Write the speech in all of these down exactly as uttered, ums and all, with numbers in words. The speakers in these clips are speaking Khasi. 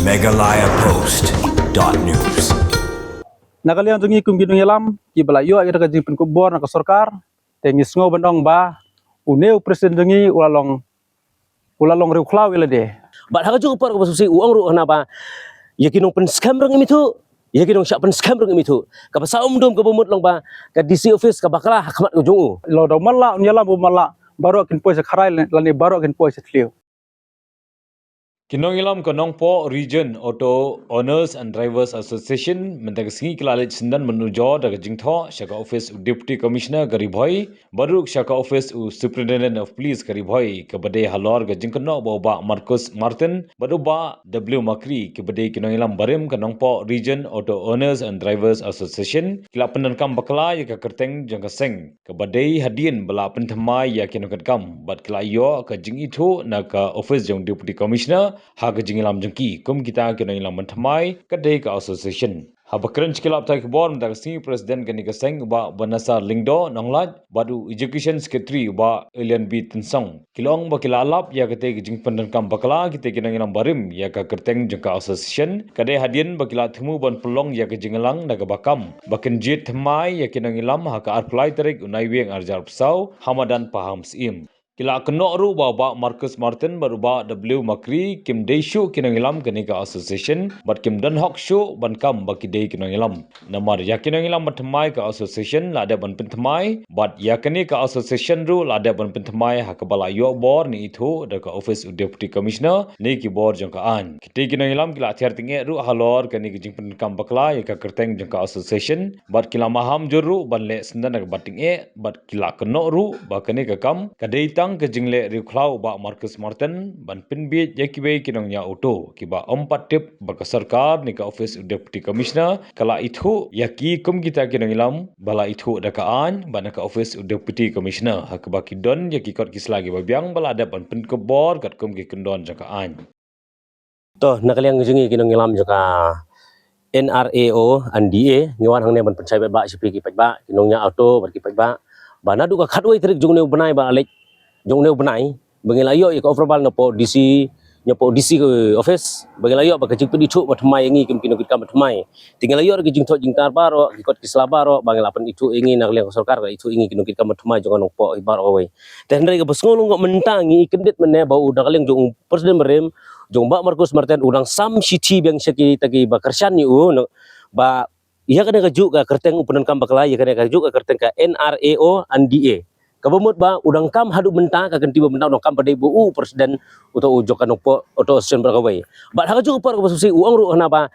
Meghalaya Post dot news. Na ka liang jong ngi kum ki nongïalam kiba la ïoh ïa ka jingpynkup bor na ka sorkar, te ngi sngew ban ong ba une u president jong ngi u la long, u la long riewkhlaw ïa lade. Bad ha kajuh ka por kaba sngewsih u ong ruh hana ba ïa ki nongpynskhem ruh ngim ithuh, ïa ki nongshah pynskhem ruh ngim ithuh. Kaba sah umdum kaba mut long ba ka D C office ka bakla ha khmat ka jong u. Lada u matlah, u nongïalam u matlah, baroh kin poi sha kharai lane baroh kin poi sha thliew. Ki nongïalam ka Nongpoh Region Auto Owners and Drivers Association mynta ka sngi ki la leit syndon ban ujor da ka jingthoh sha ka office u Deputy Commissioner ka Ri Bhoi, bad ruh sha ka office u Superintendent of Police ka Ri Bhoi, kaba dei halor ka jingkynnoh ba u Bah Marcus Martin bad u Bah W Makri, kiba dei ki nongïalam barim ka Nongpoh Region Auto Owners and Drivers Association, ki la pyndonkam bakla ïa ka kyrteng jong ka seng, kaba dei hadien ba la pynthymmai ïa ki nongkitkam bad ki la ïoh ka jingithuh na ka office jong Deputy Commissioner ha ka jingïalam jong ki kum kita ki nongïalam ban thymmai ka dei ka association. Haba kren sha ki lad pathai khubor mynta ka sngi, President kane ka seng u Bah Banasar Lyngdoh Nonglait bad u Education Secretary u Bah Elian B Tynsong, ki la ong ba ki la lap ïa kata ka jingpyndonkam bakla kita ki nongïalam barim ïa ka kyrteng jong ka association, ka dei hadien ba ki la thmu ban pynlong ïa ka jingïalang da kaba kam ba kin jied thymmai ïa ki nongïalam ha ka arphew lai tarik u Naiwieng arhajar arphew saw ha madan Pahamsyiem. Ki la kynnoh ruh ba u Bah Marcus Martin bad u Bah W Makri kim dei shuh ki nongïalam kane ka association bad kim don hok shuh ban kam ba ki dei ki nongïalam. Namar ïa ki nongïalam ban thymmai ka association la dep ban pynthymmai, bad ïa kane ka association ruh la dep ban pynthymmai ha kaba la ïoh bor ne ithuh da ka office u Deputy Commissioner ne ki bor jong ka aiñ. Kita ki nongïalam ki la thiar tyngeh ruh halor kane ka jingpyndonkam bakla ïa ka kyrteng jong ka association bad ki la maham jur ruh ban leh syndon da kaba tyngeh bad ki la kynnoh ruh ba kane ka kam ka dei tang ka jingleh riewkhlaw u Bah Marcus Martin ban pynbiej ïa kiwei ki nongñiah auto kiba ym pat tip ba ka sorkar ne ka office u Deputy Commissioner ka la ithuh ïa ki kum kita ki nongïalam ba la ithuh da ka aiñ bad na ka office u Deputy Commissioner ha kaba ki don ïa ki kot ki sla kiba biang ba la dep ban pynkup bor katkum ki kyndon jong ka aiñ. To, na ka liang jong ngi ki nongïalam jong ka N R A O and D A, ngi wan hangne ban pynshai paidbah sha phi ki paidbah, ki nongñiah auto bad ki paidbah, ba naduh ka khatwei tarik jong une u bnai ba la leit, jong une u bnai, ba ngi la ïoh ïa ka approval napoh D C, napoh D C office, ba ngi la ïoh ba ka jingpynithuh ba thymmai ïa ngi kum ki nongkitkam ba thymmai. Te ngi la ïoh ruh ki jingthoh jingtar baroh, ki kot ki sla baroh, ba ngi la pynithuh ïa ngi, na ka liang ka sorkar ka la ithuh ïa ngi ki nongkitkam ba thymmai jong ka Nongpoh Ibar Kawei. Te hynrei kaba sngew lyngngoh mynta ngi kyndit mynne ba u, na ka liang jong u President barim, jong u Bah Marcus Martin, u dang sam shithi biang sha kita kiba kyrshan ïa u, na, ba ïa kane kajuh ka kyrteng u pyndonkam bakla ïa kane kajuh ka kyrteng ka N R A O and D A. Kaba mut ba u dang kam haduh mynta, ka kynti ba mynta u dang kam ba dei ba u President uta u jong ka Nongpoh Auto Association Ibar Kawei. Bad ha kajuh ka por kaba sngewsih u ong ruh hana ba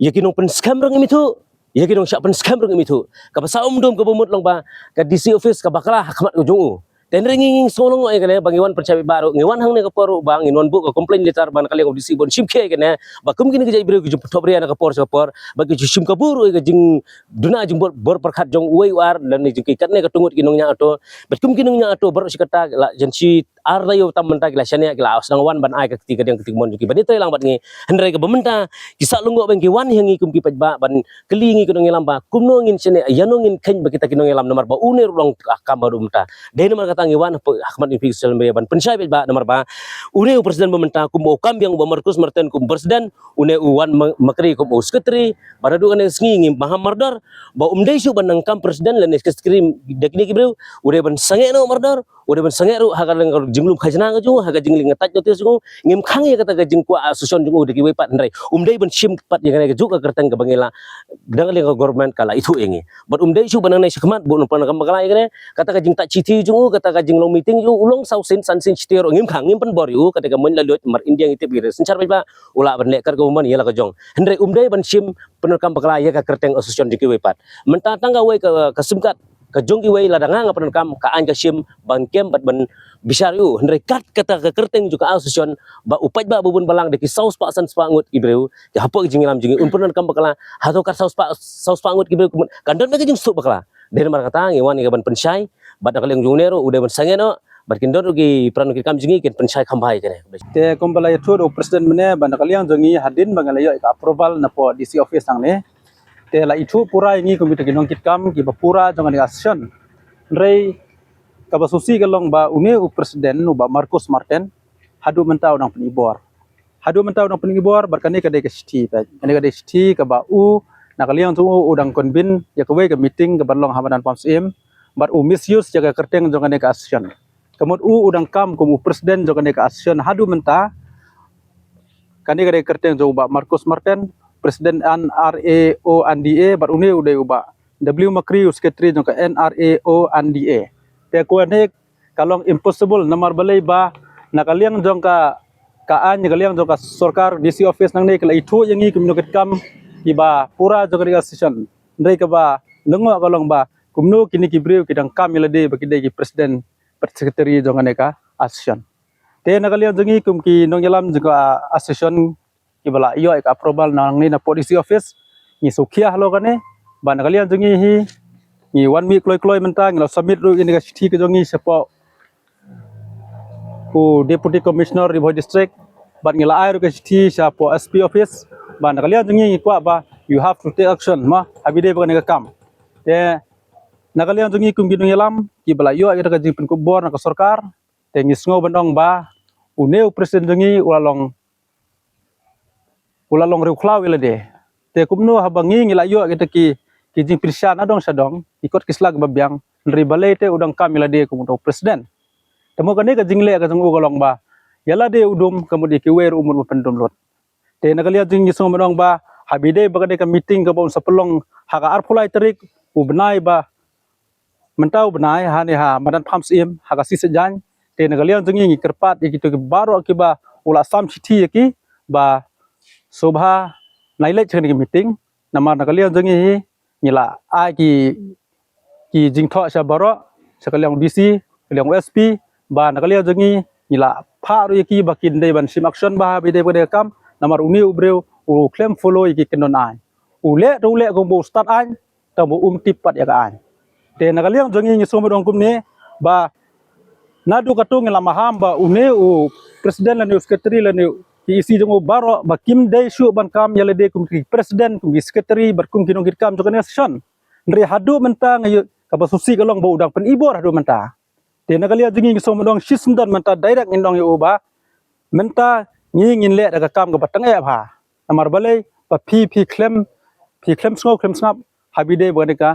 ïa ki nongpynskhem ruh ngim ithuh, ïa ki nongshah pynskhem ruh ngim ithuh. Kaba sah umdum kaba mut long ba ka D C office ka bakla ha khmat ka jong u. Te hynrei ngi, ngi sngew lyngngoh ïa kane ba ngi wan pynshai paidbah ruh, ngi wan hangne ka por ruh ba ngin wan buh ka complaint letter ba na ka liang u D C ban shim khia ïa kane, ba kum kine ki jait briew ki jingpynthop ria na ka por sha ka por, ba ki ju shim kabu ruh ïa ka jingduna jingbor, bor pyrkhat jong uwei u ar lane jong ki katne katto ngut ki nongñiah auto. Bad kum ki nongñiah auto baroh shi katta la jan shi ar taïew tam mynta ki la shaniah, ki la sdang wan ban ai ka kti kadiang kti mon jong ki ban ïatrei lang bad ngi. Hynrei kaba mynta ki sah lyngngoh ba ngi wan ha ngi kum ki paidbah ban kylli ngi ki nongïalam ba kumno ngin shaniah, ïano ngin kheiñ ba kita ki nongïalam, namar ba une ruh u long ka kam haduh mynta. Dei namar kata ngi wan ha khmat ngi phi ki social media ban pynshai paidbah, namar ba une u President ba mynta kumba u kam biang u Bah Marcus Martin kum President, une u Wan Ma-, Makri kum u Secretary, ba naduh kane ka sngi ngi maham mardor ba um dei shuh ban nang kam President lane Secretary da kine ki briew, u dei ban sangeh noh mardor, u dei ban sangeh ruh ha ka liang ka jinglum khajna ka jong u, ha ka jingleh ngi touch notice jong u. Ngim khang ïa kata ka jingkwah association jong u da kiwei pat, hynrei um dei ban shim pat ïa kane kajuh ka kyrteng kaba ngi la, dang ka liang ka government ka la ithuh ïa ngi. Bad um dei shuh ban nangne shakhmat ba un pyndonkam bakla ïa kane, kata ka jingtouch shithi jong u, kata ka jinglong meeting jong u, u long saw sien san sien shithi ruh ngim khang, ngim pynbor ïa u, kata ka mon la lut, namar India ngi tip ïa ka synshar paidbah, u lah ban leh kat kaba mon ïa la ka jong. Hynrei um dei ban shim pyndonkam bakla ïa ka kyrteng association jong kiwei pat. Mynta tang kawei ka, ka sim card ka jong kiwei lada nga nga pyndonkam, ka aiñ ka shim ban kem bad ban bishar ïa u. Hynrei kat kata ka kyrteng jong ka association ba u paidbah ba bun balang da ki saw spah san spah ngut ki briew ki hapoh ki jingïalam jong ngi un pyndonkam bakla, hato kat saw spah, saw spah ngut ki briew kan don ba ka jingsuk bakla. Dei namar kata ngi wan ïa ka ban pynshai bad na ka liang jong une ruh u dei ban sangeh noh, bad kin don ruh ki para nongkitkam jong ngi kin pynshai kham bha ïa kane. Te kumba la ïathuh da u President mynne ba na ka liang jong ngi hadien ba ngi la ïoh ïa ka approval napoh D C office hangne, te la ithuh pura ïa ngi kum kita ki nongkitkam kiba pura jong kane ka association. Hynrei kaba sngewsih ka long ba une u President u Bah Marcus Martin haduh mynta u dang pyni bor. Haduh mynta u dang pynibor bad kane ka dei ka shithi, peit. Kane ka dei shithi kaba u, na ka liang jong u, u dang convene ïa kawei ka meeting kaban long ha madan Pahamsyiem bad u misuse ïa ka kyrteng jong kane ka association. Ka mut u, u dang kam kum u president jong kane ka association haduh mynta. Kane ka dei ka kyrteng jong u Bah Marcus Martin, president N R A O N D A, bad une u dei u Bah W Makri, u secretary jong ka N R A O N D A. Te kane ka long impossible, namar balei ba na ka liang jong ka, ka aiñ, ka liang jong ka sorkar, D C office nangne ki la ithuh ïa ngi ki nongkitkam kiba pura jong ka association. Hynrei kaba lyngngoh ka long ba kumno kine ki briew ki dang kam ïa lade ba ki dei ki president bad secretary jong kane ka association. Te na ka liang jong ngi kum ki nongïalam jong ka association kiba la ïoh ïa ka approval nangne napoh D C office, ngi sngewkhia halor kane ba na ka liang jong ngi hi, ngi wan mih kloi kloi mynta, ngi la submit ruh ïa kane ka shithi ka jong ngi shapoh u Deputy Commissioner Ri Bhoi District, bad ngi la ai ruh ka shithi shapoh S P office, ba na ka liang jong ngi ngi kwah ba you have to take action, ma, ha ba ïadei bad kane ka kam. Te na ka liang jong ngi kum ki nongïalam kiba la ïoh ïa ka jingpynkupbor na ka sorkar, te ngi sngew ban ong ba une u president jong ngi u la long, u la long riewkhlaw ïa lade. Te kumno haba ngi ngi la ïoh kita ki, ki jingpyrshah na dong sha dong, ki kot ki sla kiba biang, hynrei balei te u dang kam ïa lade kum uta u president. Te mo kane ka jingleh ka jong u ka long ba ïa lade u dum, ka mut ïa kiwei ruh u mut ba pyndum lut. Te na ka liang jong ngi ngi sngew ban ong ba ha ba ïadei bad kane ka meeting kaba un sa pynlong ha ka arphew lai tarik u bnai ba mynta u bnai, ha ne ha madan Pahamsyiem, ha ka Sisaitjaiñ. Te na ka liang jong ngi ngi kyrpad ïa kito ki baroh kiba u la sam shithi ïa ki ba sngewbha nai leit sha kane ka meeting. Namar na ka liang jong ngi hi, ngi la ai ki, ki jingthoh sha baroh, sha ka liang D C, ka liang S P, ba na ka liang jong ngi ngi la phah ruh ïa ki ba kin dei ban shim action ba ha ba ïadei bad kane ka kam. Namar une u briew u khlem follow ïa ki kyndon aiñ. U leh te u leh kumba u stad aiñ, tang ba um tip pat ïa ka aiñ. Te na ka liang jong ngi ngi sngew ban ong kumne ba naduh katto ngi la maham ba une u president lane u secretary lane ki E C jong u baroh ba kim dei shuh ban kam ïa lade kum ki president, kum ki secretary bad kum ki nongkitkam jong kane ka association. Hynrei haduh mynta nga ïoh kaba sngewsih ka long ba u dang pynibor haduh mynta. Te na ka liang jong ngi ngi sngew ban ong shisyndon mynta direct ngin ong ïa u ba mynta ngi ngin leh da ka kam kaba tang eh bha. Namar balei ba phi, phi khlem, phi khlem sngew khlem sngap ha ba ïadei bad kane ka,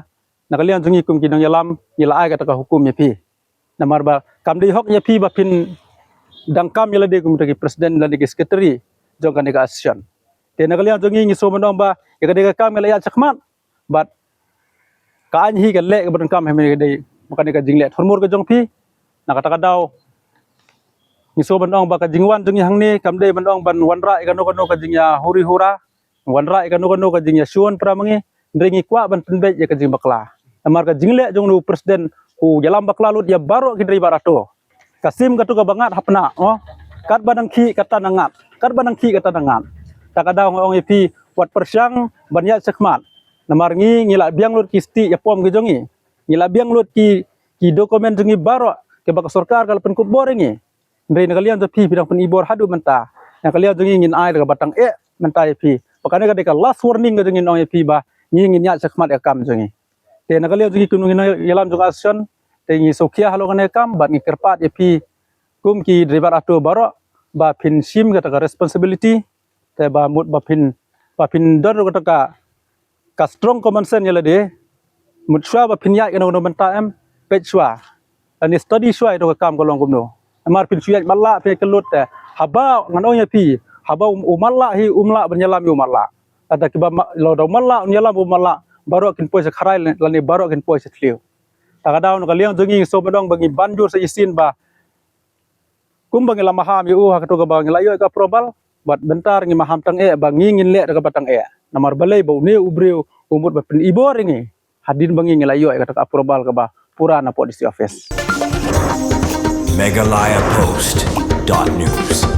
na ka liang jong ngi kum ki nongïalam ngi la ai kata ka hukum ïa phi. Namar ba kam dei hok ïa phi ba phin dang kam ïa lade kum uta ki president lane ki secretary jong kane ka association. Te na ka liang jong ngi ngi sngew ban ong ba ïa kane ka kam ngi la ïaid shakhmat bad ka aiñ hi ka leh kaba donkam ha ba ïadei bad kane ka jingleh thurmur ka jong phi. Na kata ka daw ngi sngew ban ong ba ka jingwan jong ngi hangne kam dei ban ong ban wanrah ïa kano kano ka jingïahuri hura, wanrah ïa kano kano ka jingïashun para ma ngi, hynrei ngi kwah ban pynbeit ïa ka jingbakla. Namar ka jingleh jong une u president u ïalam bakla lut ïa baroh ki dei baroh ato. Ka sim katto kaba ngat ha pnah, oh. Katba nang khih kata nang ngat, katba nang khih kata nang ngat. Ta ka daw nga ong ïa phi wat pyrshang ban ïaid shakhmat. Namar ngi ngi la biang lut ki stieh ïapom ki jong ngi, ngi la biang lut ki, ki document jong ngi baroh kiba ka sorkar ka la pynkupbor ïa ngi. Hynrei na ka liang jong phi phi dang pynibor haduh mynta. Na ka liang jong ngi ngin ai da kaba tang eh mynta ïa phi. Ba kane ka dei ka last warning ka jong ngi, ngi ong ïa phi ba ngi ngin ïaid shakhmat ïa ka kam jong ngi. Te na ka liang jong ngi kum ki nongïalam jong ka association, te ngi sngewkhia halor kane ka kam bad ngi kyrpad ïa phi kum ki dei baroh ato baroh ba phin shim kata ka responsibility. Te ba mut ba phin, ba phin don ruh kata ka, ka strong common sense ïa lade. Mut shuwa ba phin ïaid kano kano bynta em, peit shuwa lane study shuwa ïa kata ka kam ka long kumno. Namar phin shu ïaid matlah phin ïaid kyllut te haba ngan ong ïa phi, haba u, u matlah hi um lah ban ïalam ïa u matlah. Lada kiba ma-, lada u matlah un ïalam u matlah, baroh kin poi sha kharai lane baroh kin poi sha thliew. Ta ka daw na ka liang jong ngi ngi sngew ban ong ba ngi ban jur sa shisien ba kumba ngi la maham ïa u ha kato kaba ngi la ïoh ka approval, bad mynta ngi maham tang eh ba ngi ngin leh da kaba tang eh. Namar balei ba une u briew u mut ba pynibor ïa ngi hadien ba ngi ngi la ïoh ïa kata ka approval kaba pura napoh D C office. Meghalaya Post dot news.